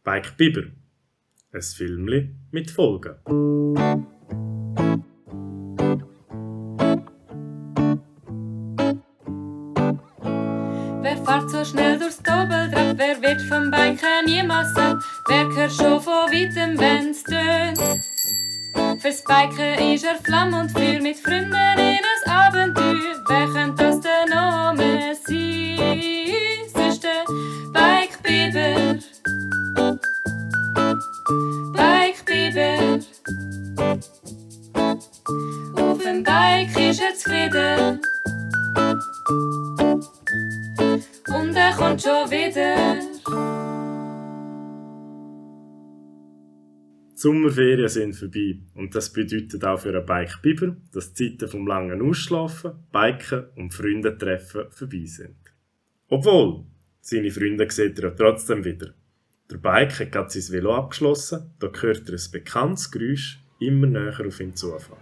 Bike Biber. Ein Filmli mit Folgen. Wer fährt so schnell durchs Doppeltrap? Wer wird vom Biken niemals satt? Wer hört schon von weitem, wenn's tönt? Fürs Biken ist Flamme und Feuer, mit Freunden in ein Abenteuer. Wer könnte das denn noch mehr sein? Es ist der Bike Biber. Bike Biber. Auf dem Bike ist zufrieden. Und er kommt schon wieder. Die Sommerferien sind vorbei und das bedeutet auch für einen Bike Biber, dass die Zeiten vom langen Ausschlafen, Biken und Freundentreffen vorbei sind. Obwohl, seine Freunde sieht er ja trotzdem wieder. Der Bike hat gerade sein Velo abgeschlossen, da hört er ein bekanntes Geräusch immer näher auf ihn zufahren.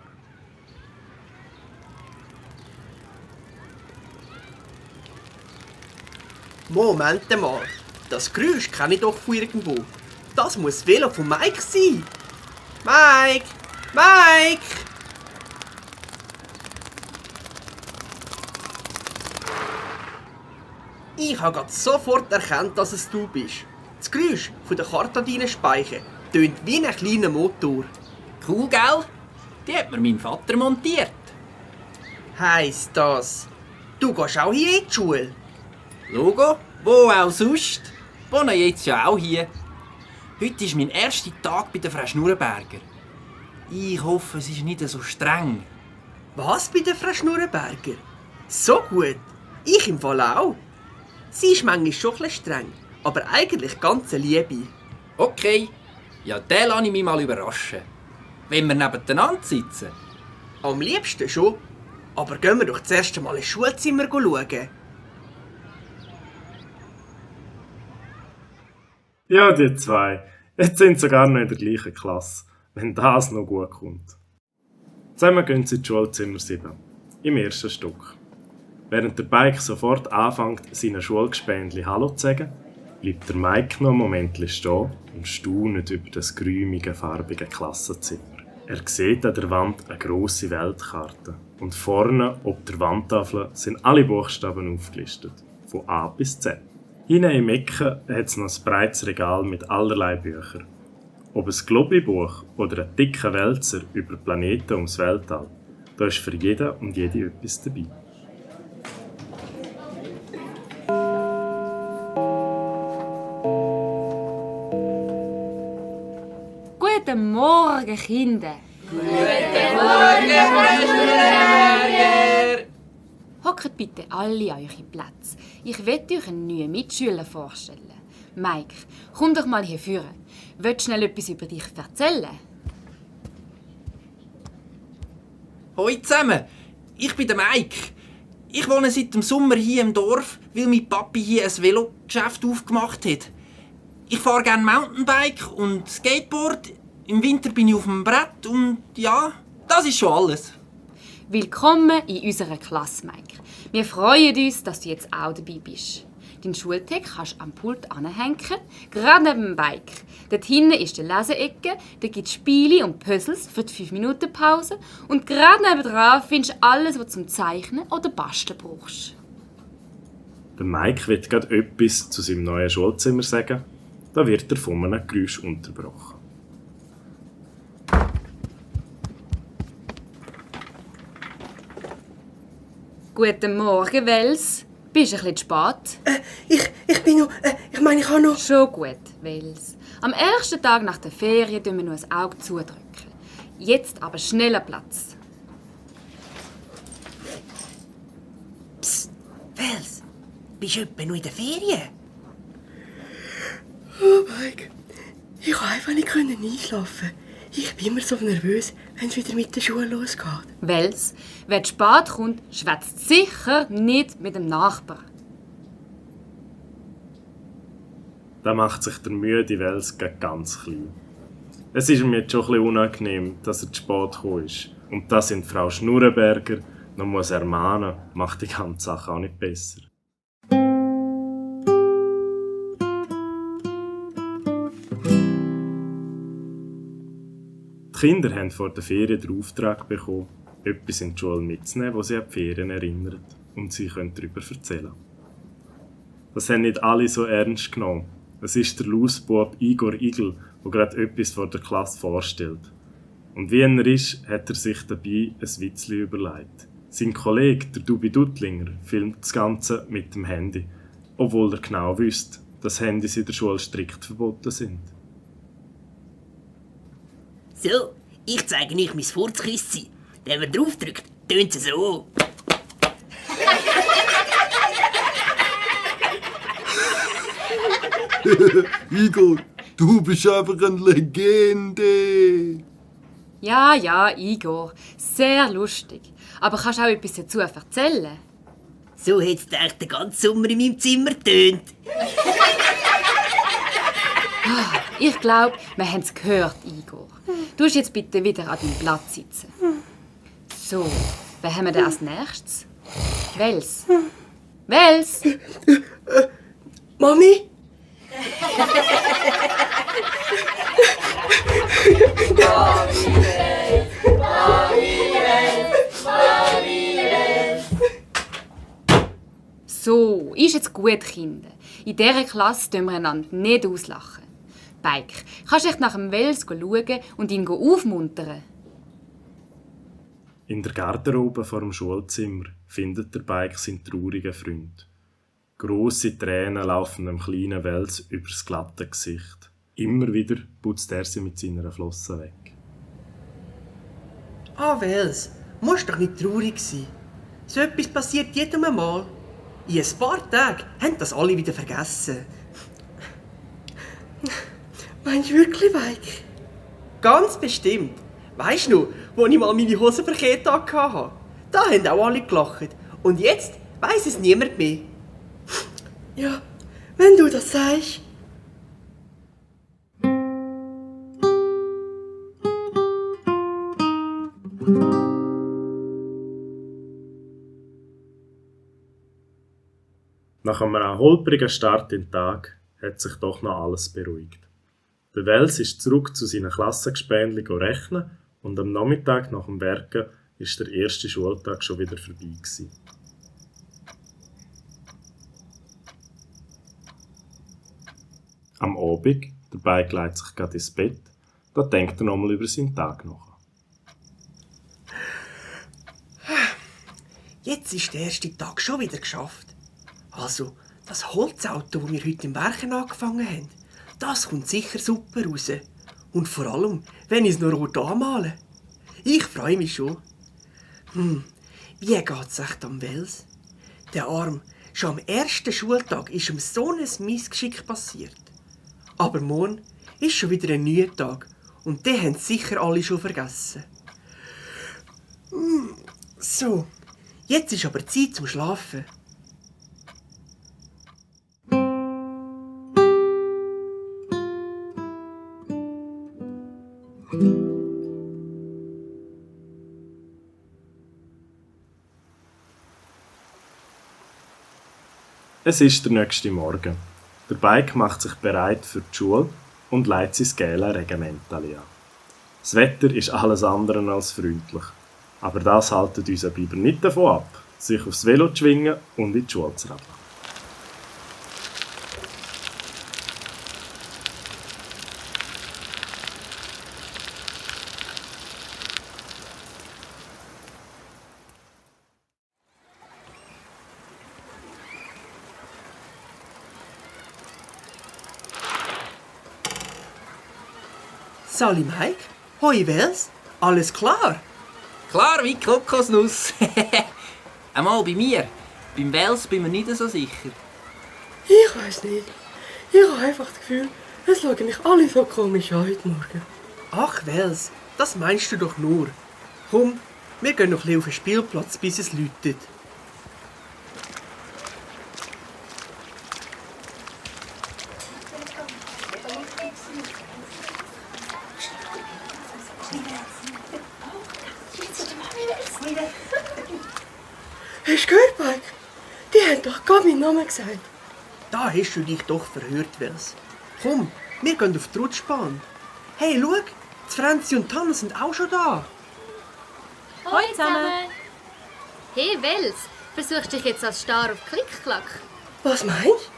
Moment mal, das Geräusch kenne ich doch von irgendwo. Das muss das Velo von Mike sein. Mike! Mike! Ich habe gerade sofort erkannt, dass es du bist. Das Geräusch von der Kartadinenspeiche tönt wie ein kleiner Motor. Cool, gell? Die hat mir mein Vater montiert. Heisst das, du gehst auch hier in die Schule? Logo, wo auch sonst. Wohne jetzt ja auch hier. Heute ist mein erster Tag bei der Frau Schnurrenberger. Ich hoffe, es ist nicht so streng. Was bei der Frau Schnurrenberger? So gut. Ich im Fall auch. Sie ist manchmal schon ein bisschen streng, aber eigentlich ganz eine Liebe. Okay, ja, den lasse ich mich mal überraschen. Wenn wir nebeneinander sitzen. Am liebsten schon. Aber gehen wir doch zuerst einmal ins Schulzimmer schauen. Ja, die zwei. Jetzt sind sie sogar noch in der gleichen Klasse, wenn das noch gut kommt. Zusammen gehen sie ins Schulzimmer 7, im ersten Stock. Während der Bike sofort anfängt, seinen Schulgespendli Hallo zu sagen, bleibt der Mike noch einen Moment stehen und staunt über das geräumige, farbige Klassenzimmer. Er sieht an der Wand eine grosse Weltkarte und vorne, ob der Wandtafel, sind alle Buchstaben aufgelistet, von A bis Z. Hinten im Ecken hat es noch ein breites Regal mit allerlei Büchern. Ob ein Globi-Buch oder ein dicker Wälzer über Planeten ums Weltall, da ist für jeden und jede etwas dabei. Guten Morgen, Kinder. Hockt bitte alle an eure Plätze. Ich werde euch einen neuen Mitschüler vorstellen. Mike, komm doch mal hier führen. Willst du schnell etwas über dich erzählen? Hoi zusammen, ich bin der Mike. Ich wohne seit dem Sommer hier im Dorf, weil mein Papi hier ein Velogeschäft aufgemacht hat. Ich fahre gerne Mountainbike und Skateboard. Im Winter bin ich auf dem Brett und ja, das ist schon alles. Willkommen in unserer Klasse, Mike. Wir freuen uns, dass du jetzt auch dabei bist. Deinen Schultag kannst du am Pult anhängen, gerade neben dem Bike. Dort hinten ist die Leseecke, da gibt es Spiele und Puzzles für die 5-Minuten-Pause und gerade nebenan findest du alles, was du zum Zeichnen oder Basteln brauchst. Der Mike will gerade etwas zu seinem neuen Schulzimmer sagen, da wird er von einem Geräusch unterbrochen. Guten Morgen, Wels. Bist du ein bisschen zu spät? Ich bin noch... ich habe noch... Schon gut, Wels. Am ersten Tag nach der Ferien drücken wir nur ein Auge zudrücken. Jetzt aber schneller Platz. Psst, Fels, bist du etwa noch in der Ferien? Oh, Mike, ich konnte einfach nicht einschlafen. Ich bin immer so nervös, wenn es wieder mit der Schule losgeht. Wels, wer zu spät kommt, schwätzt sicher nicht mit dem Nachbarn. Da macht sich der müde Wels ganz klein. Es ist mir jetzt schon ein bisschen unangenehm, dass er zu spät gekommen ist. Und dass ihn Frau Schnurrenberger noch muss ermahnen, macht die ganze Sache auch nicht besser. Kinder haben vor der Ferien den Auftrag bekommen, etwas in die Schule mitzunehmen, das sie an die Ferien erinnert und sie können darüber erzählen. Das haben nicht alle so ernst genommen. Es ist der Lausbub Igor Igel, der gerade etwas vor der Klasse vorstellt. Und wie er ist, hat er sich dabei ein Witzli überlegt. Sein Kollege, der Dubi Duttlinger, filmt das Ganze mit dem Handy, obwohl er genau wüsste, dass Handys in der Schule strikt verboten sind. So, ich zeige euch mein Furzküsschen. Wenn man draufdrückt, tönt es so. Igor, du bist einfach eine Legende. Ja, Igor. Sehr lustig. Aber kannst du auch etwas dazu erzählen? So hat es den ganzen Sommer in meinem Zimmer getönt. Ich glaube, wir haben es gehört, Igor. Du musst jetzt bitte wieder an deinem Platz sitzen. So, wer haben wir denn als nächstes? Wels. Wels! Mami? So, ist jetzt gut, Kinder. In dieser Klasse dürfen wir einander nicht auslachen. Beik, kannst du echt nach dem Wels schauen und ihn aufmuntern? In der Garderobe vor dem Schulzimmer findet der Beik seinen traurigen Freund. Grosse Tränen laufen dem kleinen Wels übers glatte Gesicht. Immer wieder putzt er sie mit seiner Flosse weg. Ah, Wels, musst doch nicht traurig sein. So etwas passiert jedem Mal. In ein paar Tagen haben das alle wieder vergessen. Meinst du wirklich, Mike? Ganz bestimmt. Weisst du noch, wo ich mal meine Hosen verkehrt hatte? Da haben auch alle gelacht. Und jetzt weiss es niemand mehr. Ja, wenn du das sagst. Nach einem holprigen Start in den Tag hat sich doch noch alles beruhigt. Der Wels ist zurück zu seinen Klassengespänli rechnen und am Nachmittag nach dem Werken ist der erste Schultag schon wieder vorbei gewesen. Am Abend, der Beik legt sich gerade ins Bett, da denkt er nochmal über seinen Tag nach. Jetzt ist der erste Tag schon wieder geschafft. Also, das Holzauto, das wir heute im Werken angefangen haben, das kommt sicher super raus. Und vor allem, wenn ich es noch rot anmale. Ich freue mich schon. Wie geht's echt am Wels? Der Arm, schon am ersten Schultag ist ihm so ein Missgeschick passiert. Aber morgen ist schon wieder ein neuer Tag und den haben sicher alle schon vergessen. So, jetzt ist aber Zeit zum Schlafen. Es ist der nächste Morgen. Der Beik macht sich bereit für die Schule und legt sein gelbe Regimentali an. Das Wetter ist alles andere als freundlich. Aber das hält unser Biber nicht davon ab, sich aufs Velo zu schwingen und in die Schule zu radeln. Sali Mike? Hoi Wels? Alles klar? Klar wie Kokosnuss. Einmal bei mir. Beim Wels bin mir nicht so sicher. Ich weiss nicht. Ich habe einfach das Gefühl, es schauen mich alle so komisch an heute Morgen. Ach Wels, das meinst du doch nur. Komm, wir gehen noch ein bisschen auf den Spielplatz, bis es läutet. Hast du gehört, Mike? Die haben doch gerade meinen Namen gesagt. Da hast du dich doch verhört, Wels. Komm, wir gehen auf die Rutschbahn. Hey, schau, Franzi und Tanne sind auch schon da. Hoi zusammen! Hey Wels, versuchst dich jetzt als Star auf Klick-Klack? Was meinst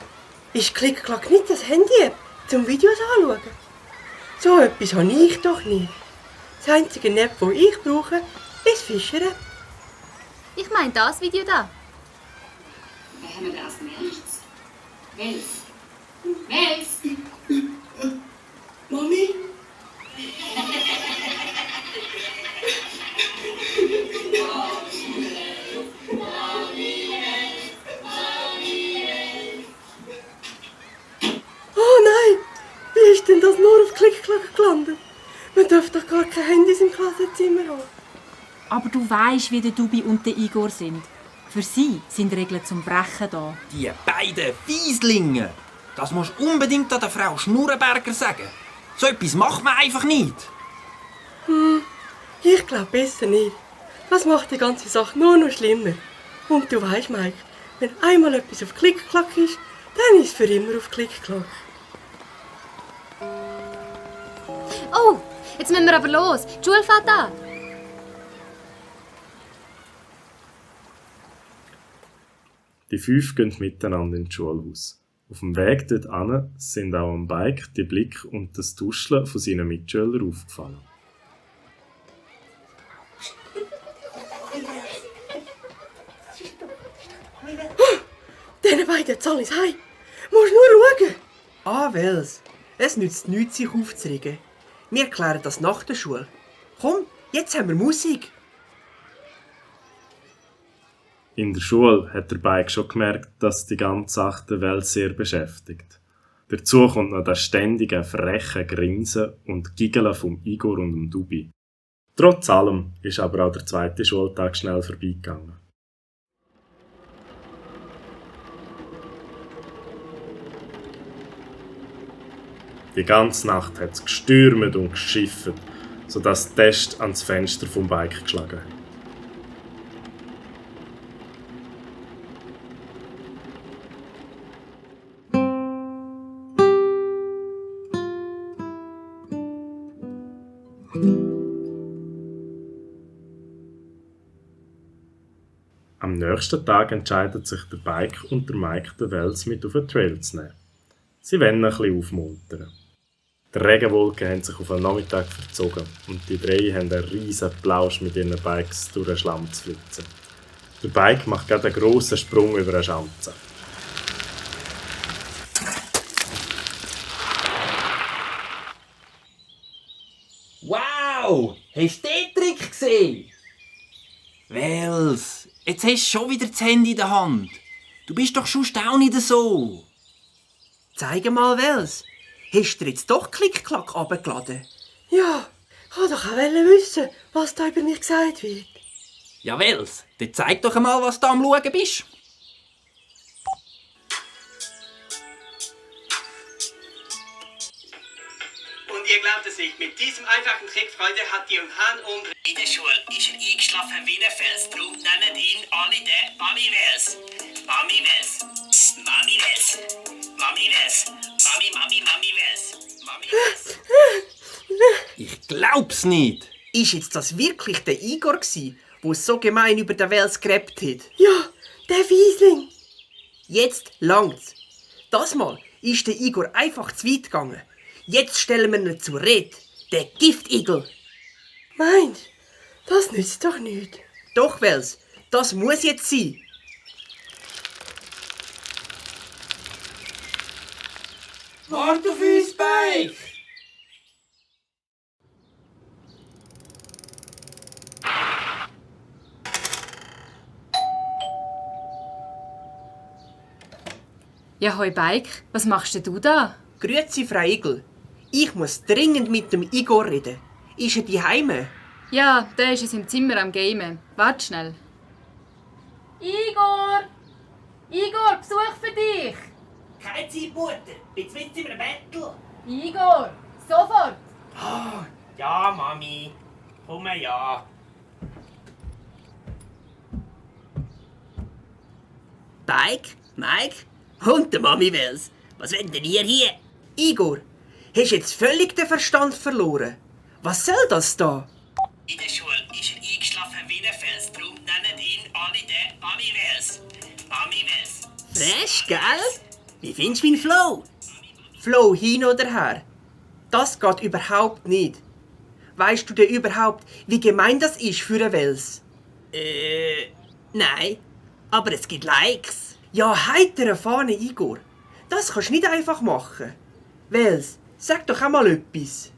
du? Ist Klick-Klack nicht das Handy-App, zum Videos anschauen? So etwas habe ich doch nicht. Das einzige App, das ich brauche, ist Fischer-App. Ich meine das Video da. Wer haben wir da aus dem Herz? Wels! Mami? Oh nein! Wie ist denn das nur auf Klick-Klack gelandet? Man darf doch gar keine Handys im Klassenzimmer haben. Aber du weisst, wie der Dubi und der Igor sind. Für sie sind Regeln zum Brechen da. Die beiden Fieslinge! Das musst du unbedingt an der Frau Schnurrenberger sagen. So etwas macht man einfach nicht. Ich glaube besser nicht. Das macht die ganze Sache nur noch schlimmer. Und du weißt, Mike, wenn einmal etwas auf Klick-Klack ist, dann ist es für immer auf Klick-Klack. Oh, jetzt müssen wir aber los. Die Schule fährt an. Die 5 gehen miteinander ins Schulhaus. Auf dem Weg dorthin sind auch am Bike die Blick und das Tuscheln von seinen Mitschülern aufgefallen. Diesen beiden zahle ich heim. Musst nur schauen. Ah, Wels. Es nützt nichts, sich aufzuregen. Wir klären das nach der Schule. Komm, jetzt haben wir Musik. In der Schule hat der Bike schon gemerkt, dass die ganze Sache die Welt sehr beschäftigt. Dazu kommt noch das ständige freche Grinsen und Giggeln vom Igor und dem Dubi. Trotz allem ist aber auch der zweite Schultag schnell vorbeigegangen. Die ganze Nacht hat es gestürmt und geschifft, sodass die Test ans Fenster vom Bike geschlagen hat. Am nächsten Tag entscheidet sich der Bike und der Mike, den Wels mit auf den Trail zu nehmen. Sie wollen ein bisschen aufmuntern. Die Regenwolken haben sich auf den Nachmittag verzogen und die drei haben einen riesen Plausch mit ihren Bikes durch den Schlamm zu flitzen. Der Bike macht gerade einen grossen Sprung über eine Schanze. Wow! Hast du den Trick gesehen? Wels, jetzt hast du schon wieder das Handy in der Hand. Du bist doch schon auch nicht so. Zeig mal, Wels. Hast du jetzt doch Klick-Klack runtergeladen? Ja, ich wollte doch auch wissen, was da über mich gesagt wird. Ja, Wels, dann zeig doch einmal, was du am Schauen bist. Und ihr glaubt es nicht, mit diesem einfachen Trick, Freunde, hat die Han und... In der Schule ist er eingeschlafen wie ein Fels. Darum nennen ihn alle den Mami Wels. Mami Wels. Mami Wels. Mami Wels. Mami Wels. Mami Wels. Ich glaub's nicht. Ist jetzt das wirklich der Igor gsi, der so gemein über den Wels geredet hat? Ja, der Wiesling. Jetzt langt's. Das Mal ist der Igor einfach zu weit gegangen. Jetzt stellen wir ihn zur Rede. Der Giftigel. Meinst du, das nützt doch nichts. Doch, Wels, das muss jetzt sein. Wart auf uns, Bike! Ja, hoi Bike, was machst denn du da? Grüezi, Frau Igel. Ich muss dringend mit dem Igor reden. Ist er daheim? Ja, der ist in seinem Zimmer am Gamen. Warte schnell. Igor! Igor, Besuch für dich! Keine Zeit, Mutter. Bin mitten in einem Battle. Igor, sofort! Ja, Mami. Komm ja. Bike, Mike und der Mami Wels. Was wollt denn ihr hier? Igor, hast du jetzt völlig den Verstand verloren? Was soll das da? In der Schule ist er eingeschlafen wie ein Fels, darum nennen ihn alle den Mami-Wels. Mami-Wels. Fresh, gell? Wie findest du meinen Flow? Flow hin oder her? Das geht überhaupt nicht. Weißt du denn überhaupt, wie gemein das ist für einen Wels? Nein. Aber es gibt Likes. Ja, heitere Fahne, Igor. Das kannst du nicht einfach machen. Wels, sag doch einmal etwas.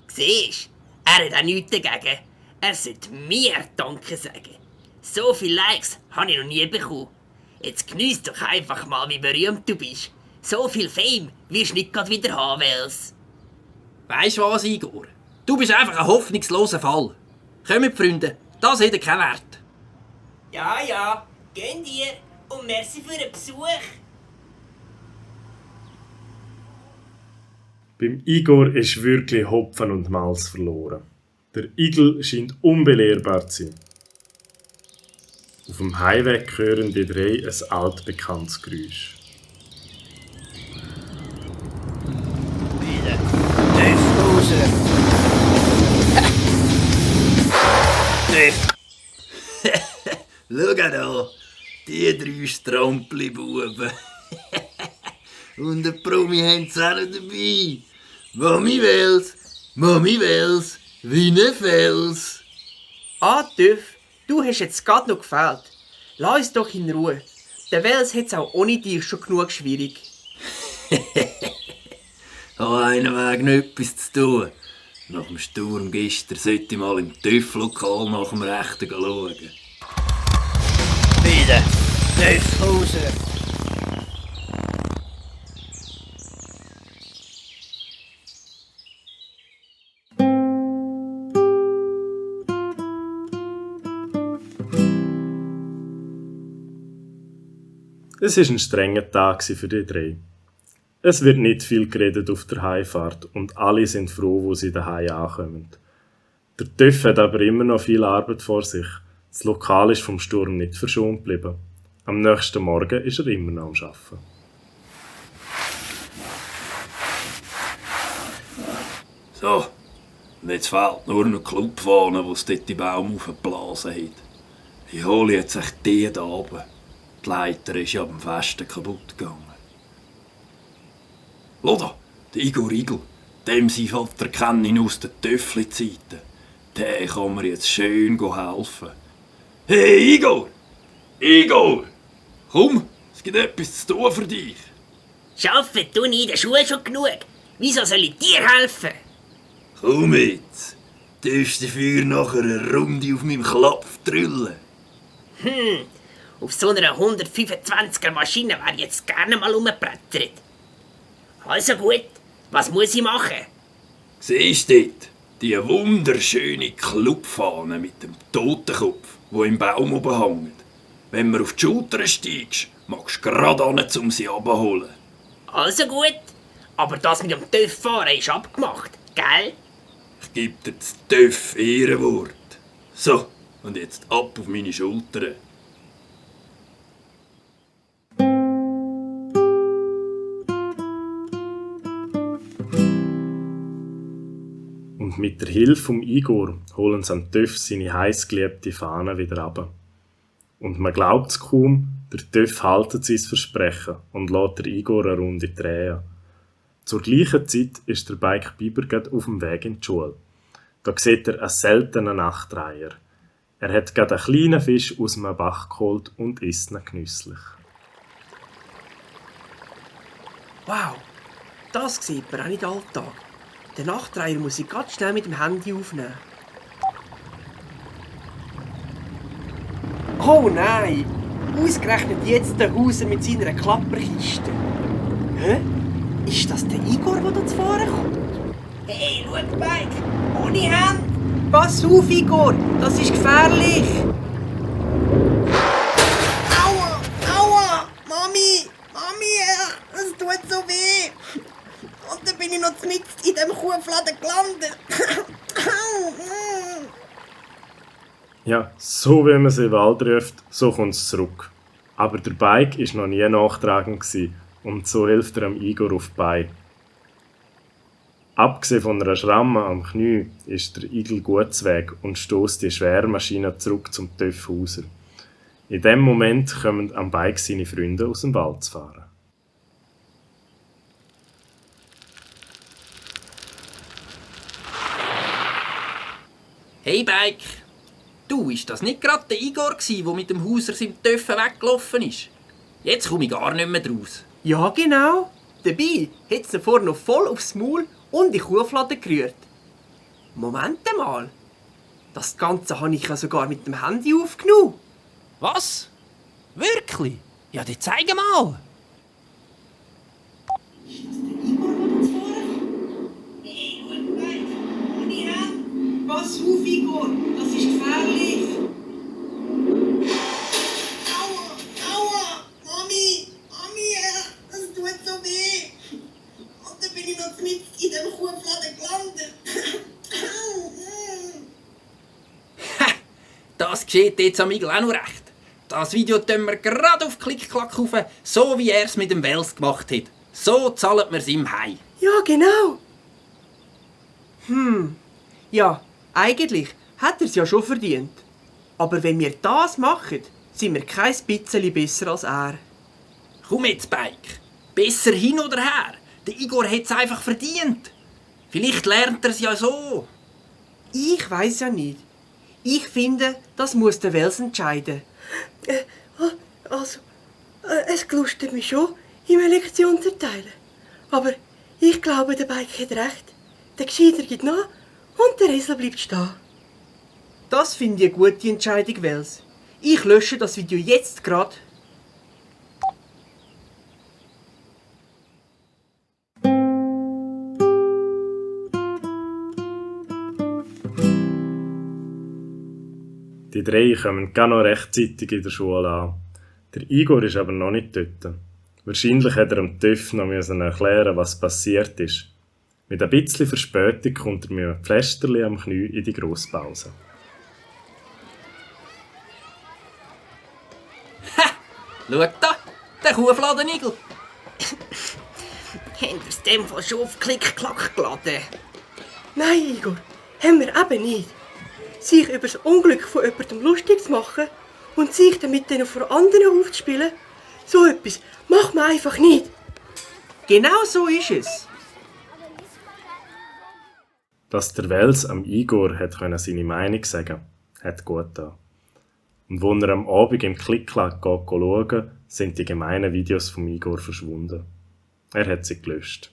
Siehst, er hat auch nichts dagegen. Er sollte mir Danke sagen. So viele Likes habe ich noch nie bekommen. Jetzt geniess doch einfach mal, wie berühmt du bist. So viel Fame wirst du nicht gerade wieder haben, Wels. Weisst du was, Igor? Du bist einfach ein hoffnungsloser Fall. Kommt, Freunde, das hat keinen Wert. Ja, gehen dir und merci für den Besuch. Beim Igor ist wirklich Hopfen und Malz verloren. Der Igel scheint unbelehrbar zu sein. Auf dem Heimweg hören die drei ein altbekanntes Geräusch. Schau da, die 3 Strampli-Buben. Und der Promi haben sie auch noch dabei. Mami Wels, wie ein Fels. Ah, Töff, du hast jetzt gerade noch gefehlt. Lass uns doch in Ruhe. Der Wels hat es auch ohne dich schon genug schwierig. An einem Weg noch etwas zu tun. Nach dem Sturm gestern sollte ich mal im TÜV-Lokal nach dem Rechten schauen. Wieder, TÜV-Hause. Es war ein strenger Tag für die drei. Es wird nicht viel geredet auf der Heimfahrt und alle sind froh, wo sie daheim ankommen. Der Töff hat aber immer noch viel Arbeit vor sich. Das Lokal ist vom Sturm nicht verschont geblieben. Am nächsten Morgen ist er immer noch am Arbeiten. So, und jetzt fehlt nur noch die Clubfahne, die es dort im Baum aufgeblasen hat. Ich hole jetzt echt die da oben. Die Leiter ist ja beim Festen kaputt gegangen. Schau da, der Igor Igel. Dem sein Vater kenne ich aus den Töffli-Zeiten. Der kann mir jetzt schön helfen. Hey Igor! Igor! Komm, es gibt etwas zu tun für dich. Arbeiten tue ich in der Schule schon genug. Wieso soll ich dir helfen? Komm jetzt. Du darfst dafür nachher eine Runde auf meinem Klapf drüllen. Auf so einer 125er Maschine wäre ich jetzt gerne mal rumgebrettert. Also gut, was muss ich machen? Siehst du dort? Die wunderschöne Clubfahne mit dem Totenkopf, wo im Baum oben hängt. Wenn du auf die Schulter steigst, magst du gerade hin, um sie abzuholen. Also gut, aber das mit dem TÜV-Fahren ist abgemacht, gell? Ich gebe dir das TÜV-Ehrenwort. So, und jetzt ab auf meine Schultern. Und mit der Hilfe von Igor holen sie am Töff seine heißgeliebte Fahne wieder ab. Und man glaubt es kaum, der Töff haltet sein Versprechen und lässt der Igor eine Runde drehen. Zur gleichen Zeit ist der Bike Biber gerade auf dem Weg in die Schule. Da sieht er einen seltenen Nachtreiher. Er hat gerade einen kleinen Fisch aus einem Bach geholt und isst ihn genüsslich. Wow, das sieht man auch nicht alltag. Den Nachtreiher muss ich ganz schnell mit dem Handy aufnehmen. Oh nein! Ausgerechnet jetzt der Hauser mit seiner Klapperkiste. Hä? Ist das der Igor, der da zu fahren kommt? Hey, schau, Bike! Ohne Hand! Pass auf, Igor! Das ist gefährlich! Aua! Aua! Mami! Es tut so weh! Und dann bin ich noch mitten in diesem Kuhfladen gelandet. Ja, so wie man sie in den Wald ruft, so kommt es zurück. Aber der Bike war noch nie nachtragend und so hilft er am Igor auf die Beine. Abgesehen von einer Schramme am Knie ist der Igel gut zu Weg und stößt die schwere Maschine zurück zum TÜV raus. In dem Moment kommen am Bike seine Freunde aus dem Wald zu fahren. Hey Bike, du, ist das nicht gerade der Igor gsi, der mit dem Hauser seinem Töffen weggelaufen ist? Jetzt komme ich gar nicht mehr draus. Ja, genau. Dabei hat sie vorne noch voll aufs Maul und in die Kuhflade gerührt. Moment mal. Das Ganze habe ich ja sogar mit dem Handy aufgenommen. Was? Wirklich? Ja, dann zeig mal. Pass auf, Igor, das ist gefährlich. Aua, aua, Mami, das tut so weh. Und dann bin ich noch mit in dem Kuhfladen gelandet. Das geschieht jetzt am Igel auch noch recht. Das Video tun wir gerade auf Klick-Klack rauf, so wie er es mit dem Wels gemacht hat. So zahlen wir es ihm heim. Ja, genau. Ja, eigentlich hat er es ja schon verdient. Aber wenn wir das machen, sind wir kein bisschen besser als er. Komm jetzt, Bike. Besser hin oder her. Der Igor hat es einfach verdient. Vielleicht lernt er es ja so. Ich weiss ja nicht. Ich finde, das muss der Wels entscheiden. Es gelüstet mich schon, ihm eine Lektion zu erteilen. Aber ich glaube, der Bike hat recht. Der Gescheiter gibt nach und der Esel bleibt stehen. Das finde ich eine gute Entscheidung, Wels. Ich lösche das Video jetzt gerade. Die drei kommen gar noch rechtzeitig in der Schule an. Der Igor ist aber noch nicht dort. Wahrscheinlich hat er dem TÜV noch erklären, was passiert ist. Mit ein bisschen Verspätung kommt er mit einem Pflästerli am Knie in die Grosspause. Ha! Schau da, der Kuhfladenigel. Haben wir es dem Fall schon auf Klick-Klack geladen? Nein, Igor, haben wir eben nicht. Sich über das Unglück von jemandem lustig zu machen und sich damit dann vor anderen aufzuspielen, so etwas macht man einfach nicht. Genau so ist es. Dass der Wels am Igor hat seine Meinung sagen, hat gut getan. Und als er am Abend im Klick-Klack schaut, sind die gemeinen Videos vom Igor verschwunden. Er hat sie gelöscht.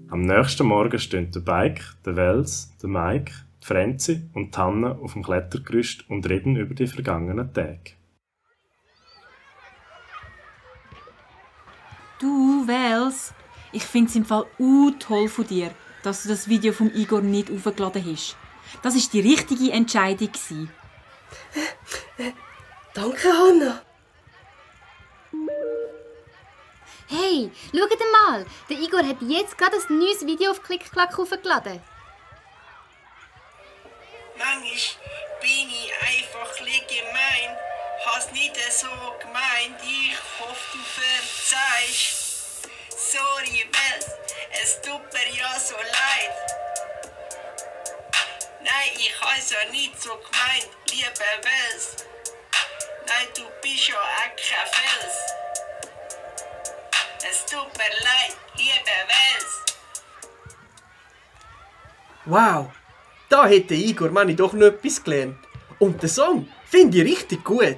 Am nächsten Morgen stehen der Bike, der Wels, der Mike, die Franzi und die Hanna auf dem Klettergerüst und reden über die vergangenen Tage. Du, Wels, ich finde es im Fall toll von dir, dass du das Video vom Igor nicht aufgeladen hast. Das war die richtige Entscheidung. Danke, Hanna. Hey, schaut mal! Der Igor hat jetzt gerade ein neues Video auf Klick-Klack hochgeladen. Manchmal bin ich einfach gemein. Hast nicht so gemeint, ich hoffe, du verzeihst. Sorry, Wels, es tut mir ja so leid. Nein, ich hab's ja nicht so gemeint, lieber Wels. Nein, du bist ja auch kein Fels. Es tut mir leid, lieber Wels. Wow, da hat der Igor Manni doch noch etwas gelernt. Und den Song finde ich richtig gut.